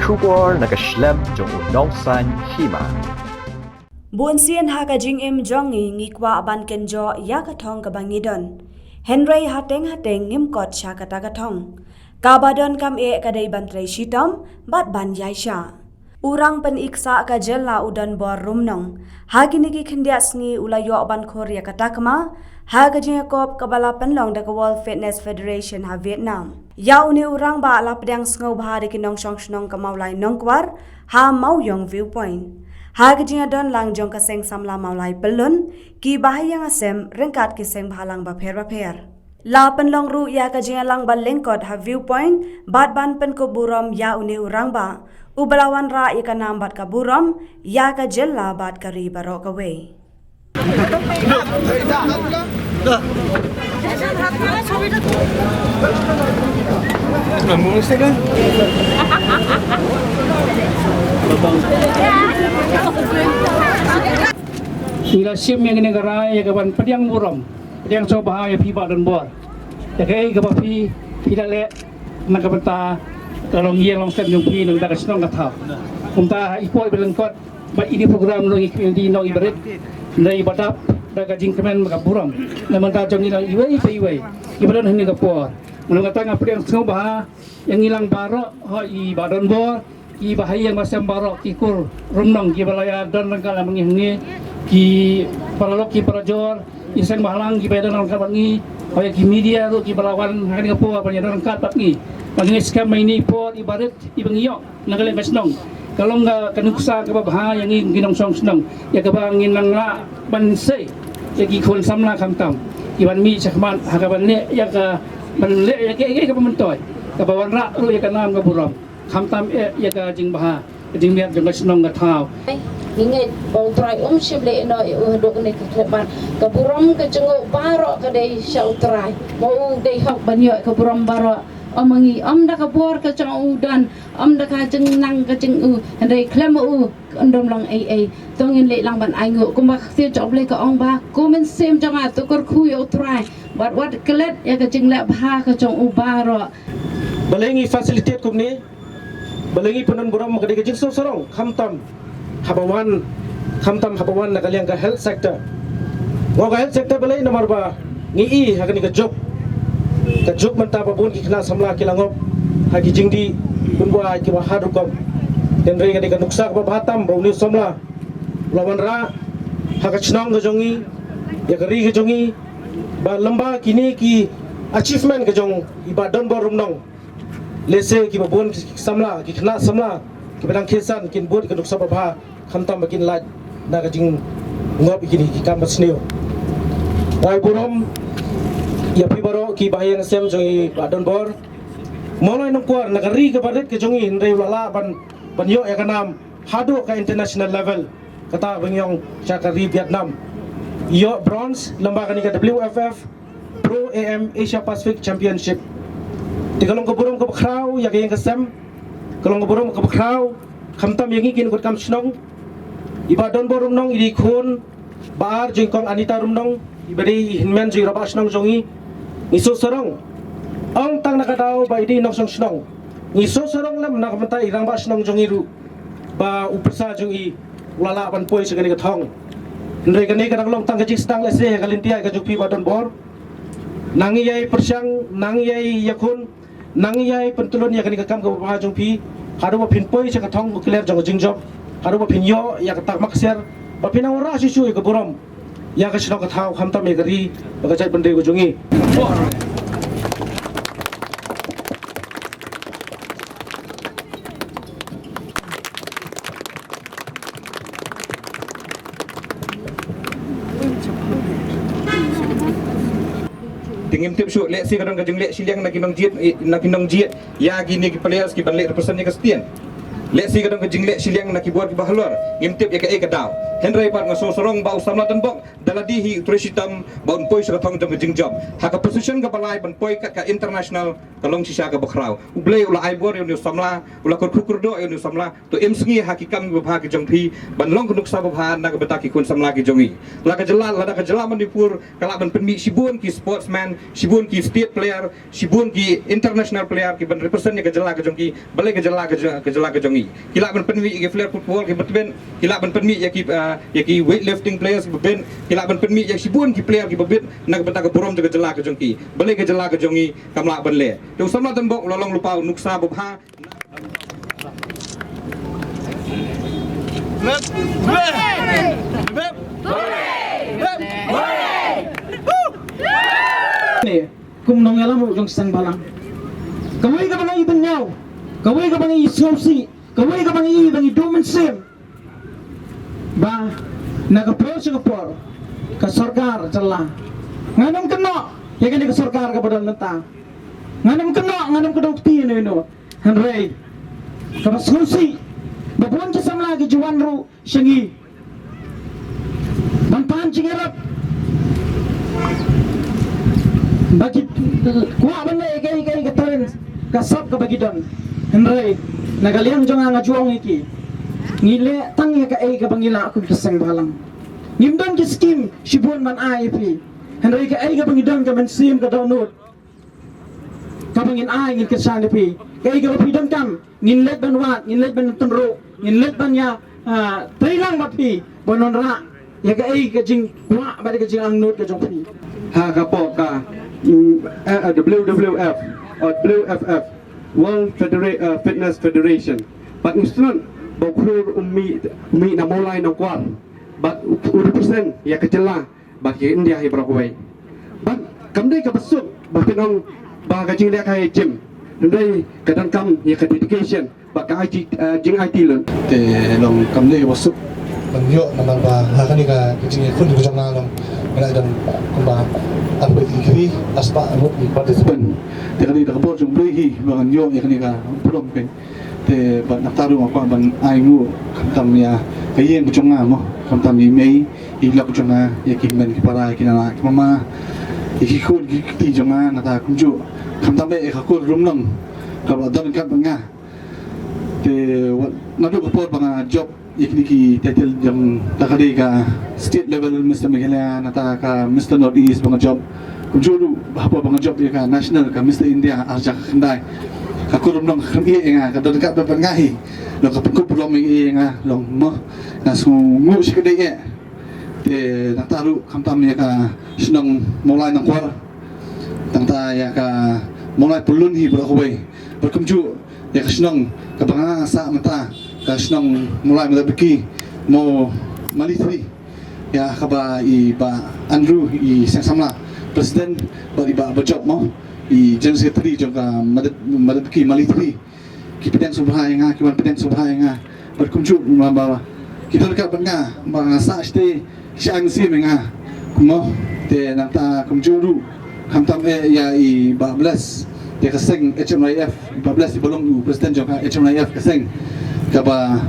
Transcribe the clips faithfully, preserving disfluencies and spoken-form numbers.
Khubor na ka shlem jong u Nongsaiñ Hima. Bun sien ha ka jingim jong ngi ngi kwah ban kynjoh ïa ka thong kaba ngi don. Hynrei hateng hateng ngim kot sha kata ka thong. Kaba donkam eh ka dei ban trei shitom bad ban ïaishah. U rang pyniksah ka jylla u Donbor Rumnong ha kine ki khyndiat sngi u la ïoh ban khur ïa ka takma ha ka jingïakop kaba la pynlong da ka World Fitness Federation ha Vietnam. Ïa une u rangbah la pdiang sngewbha da ki nongshong shnong ka Mawlai Nongkwar ha Mawiong Viewpoint. Ha ka jingïadon lang jong ka seng samla Mawlai Pyllun, ki bahaïing asem ryngkat ki seng bhalang bapher bapher. La pynlong ruh ïa ka jingïalang ba lyngkot ha Viewpoint bad ban pynkup burom ïa une u rangbah uba la wanrah ïa ka nam bad ka burom ïa ka jylla bad ka ri baroh kawei. Ngi la shim ïa kane ka rai ïa ka ban pdiang burom, pdiang sngewbha ïa phi Bah Donbor. Ïa kaei kaba phi, phi la leh na ka bynta ka longïing longsem jong phi na ka bynta ka shnong ka thaw. Kumta ha i por ba lyngkot ba ine i program nong i community nong i barit, na i badap da ka jingkmen ka burom na ka bynta jong ngi nong iwei pa iwei iba don ha kane ka por. Ngan kata nga pdiang sngewbha ïa ngi lang baroh, ha i Bah Donbor, i bahaïing basem baroh, ki kur Rumnong kiba la ïadon ryngkat bad ngi hangne, ki paralok ki parajor, i seng bhalang kiba ïadon ryngkat bad ngi, ha ïa ki media ruh kiba la wan ha kane ka por ban ïadon ryngkat bad ngi. Ba ngi skhem ba ine i por i barit iba ngi ïoh na ka liang ka shnong ka long ka, ka nuksa kaba bha ïa ngi ki nongshong shnong, ïa kaba ngin nang lah ban sei ïa ki khun samla khamtam ki ban mih shakhmat ha ka ban leh ïa ka, ban leh ïa ka, ïa ka, ïa ka ba myntoi kaba wanrah ruh ïa ka nam ka burom khamtam eh ïa ka jingbha ka jingmiat jong ka shnong ka thaw. Ngi ngeit ba U Trai um shym leh ïa u haduh kane ka khlem ban, ka burom ka jong u baroh ka dei sha U Trai. Ba u dei hok ban ïoh ka burom baroh. Ym ma ngi, ym da ka bor ka jong u don, ym da ka jingnang ka jong u, hynrei khlem ma u ym don long ei ei. To ngin leh lang ban ainguh kumba ka ktien jong U Blei ka ong ba, ko mynsiem jong nga to kyrkhu ïa U Trai bad wat klet ïa ka jingleh bha ka jong u baroh. Balei ngi facilitate kumne? Balei ngi pyndon burom? Ka dei ka jingsngewsarong khamtam haba wan, khamtam haba wan na ka liang ka health sector. Nga ong ka health sector balei? Namar ba ngi i ha kane ka juk, ka juk mynta ba bun ki khynnah samla ki la ngop ha ki jingdih, bun ba ki ba ha rukom. Hynrei ka dei ka nuksa kaba bha tam ba une u samla u la wanrah ha ka shnong ka jong ngi, ïa ka ri ka jong ngi, ba lem bad kine ki achievement ka jong i Bah Donbor Rumnong. Lehse kiba bun ki samla, ki khynnah samla kiba dang khie san kin bud ka nuksa ba bha khamtam ba kin lait na ka jingngop ïa kine ki kam ba sniew. Ai burom ïa phi baroh ki bahaïing sem jong i Bah Donbor. Mawlai Nongkwar na ka ri kaba rit ka jong i, hynrei u la lah ban, ban ïoh ïa ka nam haduh ka international level. Kata ba ngi ong sha ka ri Vietnam. Ïoh bronze lem bad kane ka W F F Pro A M Asia Pacific Championship. Te ka long ka burom kaba khraw ïa ka ïing ka sem. Ka long ka burom kaba khraw khamtam ïa ngi ki nongkut kam shnong. I Bah Donbor Rumnong i dei khun ba ar jong i Kong Anita Rumnong, iba dei i hynmen jong i rangbah shnong jong ngi. Ngi sngewsarong ym tang na ka daw ba i dei nongshong shnong, ngi sngewsarong lem na ka bynta i rangbah shnong jong ngi ruh, ba u pyrsa jong i u la lah ban poi sha kane ka thong. Hynrei kane ka dang long tang ka jingsdang lehse ha ka lynti ka jong phi Bah Donbor. Nang ïai pyrshang, nang ïai ïakhun, nang ïai pyntlun ïa kane ka kam kaba bha jong phi haduh ba phin poi sha ka thong u kler jong ka jingjop, haduh ba phin ïoh ïa ka takma ksiar, ba phin nang wanrah shuh shuh ïa ka burom ïa ka shnong ka thaw khamtam ïa ka ri bad ka jaitbynriew ka jong ngi. Te ngim tip shuh, lehse ka don ka jingleh shiliang na ki nongjied, eh, na ki nongjied ïa kine ki players ki ban leh represent ïa ka state. Lehse ka don ka jingleh shiliang na ki bor kiba halor, ngim tip ïa kaei ka daw. Hynrei pat nga sngewsarong ba u samla Donbok da lade hi u trei shitom ba un poi sha ka thong jong ka jingjop. Ha ka position kaba lai ban poi kat ka international ka long shisha kaba khraw. U Blei u la ai bor ïa une u samla, u la kyrkhu kyrdoh ïa une u samla. To im sngi ha ki kam kiba bha ki jong phi ban long ka nuksa ba bha na ka bynta ki khun samla ki jong ngi. La ka jylla, lada ka jylla Manipur ka lah ban pynmih shibun ki sportsman, shibun ki state player, shibun ki international player ki ban represent ïa ka jylla ka jong ki, balei ka jylla ka jylla, ka jylla ka jong ngi ki lah ban pynmih ïa ki player football ki ba tbit, ki lah ban pynmih ïa ki, ah, ïa ki weightlifting players ki ba bit, ki lah ban pynmih ïa shibun ki player ki ba bit na ka bynta ka burom jong ka jylla ka jong ki, balei ka jylla ka jong ngi kam lah ban leh. Te u samla Donbok u la long lypa u nuksa ba bha. Ne, kum nongïalam ruh jong seng balang. Kawei kaba ngi i ban ñiew, kawei kaba ngi i sngewsih, kawei kaba ngi i ban i duh mynsiem. Ba na ka por sha ka por ka sorkar jylla, ngan ym kynnoh ïa kane ka sorkar kaba don mynta. Ngan ym kynnoh, ngan ym kdew kti ïano ïano. Hynrei kaba sngewsih ba bun ki samla ki ju wan ruh sha ngi ban pan jingïarap ba ki kwah ban leh kaei kaei ka talent ka sap kaba ki don. Hynrei na ka liang jong nga, nga ju ong ïa ki, ngi leh tang ïa kaei kaba ngi lah kum ki seng balang. Ngim don ki skim shibun ban ai ïa phi, hynrei kaei kaba ngi don ka mynsiem ka dohnud kaba ngin ai, ngin kyrshan ïa phi. Kaei kaba phi donkam ngin leit ban wad, ngin leit ban tynruh, ngin leit ban ïa, ah, trei lang bad phi ban wanrah ïa kaei ka jingkwah bad ka jingangnud ka jong phi. Ha ka por ka, mm, eh, eh, W W F, or W F F, World Federa-, eh, Fitness Federation, bad ngi sngewthuh ba u Khlur u mih, u mih na Mawlai Nongkwar, bad u, u represent ïa ka jylla bad ïa India hi baroh kawei. Bad kam dei kaba suk ba phin ong ba ka jingleh ka ïa gym, hynrei ka donkam ïa ka dedication bad ka aiti, eh, jingaiti lut. Te long kam dei kaba suk ban ïoh namar ba ha kane ka, ka jingïakhun ka jong nga long nga la don kumba arphew degree, arspah ngut ki participant. Te kane da ka bor jong U Blei hi ba ngan ïoh ïa kane ka burom kane. Te bad nangta ruh nga kwah ban ai nguh khamtam ïa ka ïing ka jong nga mo, khamtam ïa i mei i lok jong nga, ïa ki hynmen ki para, ïa ki nana ki mama, ïa ki khun ki kti jong nga, nangta kumjuh khamtam eh ïa ka kur Rumnong kaba don ryngkat bad nga. Te wat naduh ka por ba nga jop ïa kine ki title jong, ta ka dei ka state level Mister Meghalaya, nangta ka Mister North East ba nga jop. Kumjuh ruh ha por ba nga jop ïa ka national, ka Mister India ar hajar khyndai, ka kur Rumnong ka kyrmen ïa nga, ka don ryngkat bad nga hi. Long ka pynkup burom ïa nga long mo, nga sngewnguh shikatdei eh. Te nangta ruh khamtam ïa ka shnong Mawlai Nongkwar, nangta ïa ka Mawlai Pyllun hi baroh kawei. Bad kumjuh ïa ka shnong kaba nga sah mynta, ka shnong Mawlai Madabiki, Maw Mali Three, ïa kaba i Bah Andrew, i seng samla president, bad i Bah Bajop mo, i general secretary jong ka Madab-, Madabiki Mali Three. Ki pdiang sngewbha ïa nga, ki wan pdiang sngewbha ïa nga. Bad kumjuh namar ba ki don ryngkat bad nga ba nga sah shatei, ki sah mynsiem ïa nga. Kumno, te nangta kumjuh ruh khamtam eh ïa i Bah Bless, ïa ka seng H M Y F, i Bah Bless iba long u president jong ka H M Y F ka seng, kaba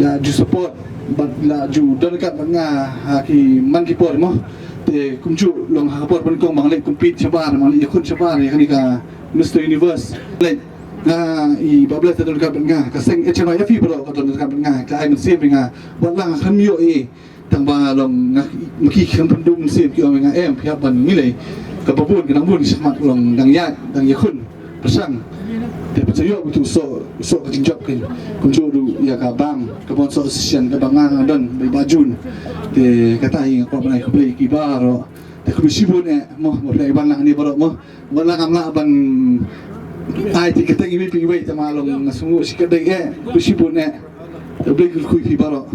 la ju support bad la ju don ryngkat bad nga ha ki man ki por mo. Te kumjuh long ha ka por pynkhong ba nga leit compete shabar, ba nga leit ïakhun shabar ïa kane ka Mister Universe. Leit nga, i Bah Bless ka don ryngkat bad nga, ka seng H M Y F hi baroh ka don ryngkat bad nga, ka ai mynsiem ïa nga. Wat la nga khlem ïoh ei, tang ba long nga, ma ki khlem pynduh mynsiem, ki ong ïa nga, em, phi hap ban ngi lei. Kaba bun, ka dang bun ki shakhmat long dang ïaid, dang ïakhun pyrshang. Te pynshah ïoh uto u soh, u soh ka jingjop ka. Kumjuh ruh ïa ka bam, ka Bond Soh Association kaba nga nga don bad i Bah Jun. Te kata hi nga kwah ban ai khublei ïa ki baroh. Te khublei shibun eh mo, mo phi ïa ban lang hangne baroh mo. Wat la ngam lah ban ai te kyrteng iwei pa iwei, tang ba long nga sngewnguh shikatdei eh, khublei shibun eh. Te U Blei un kyrkhu ïa phi baroh.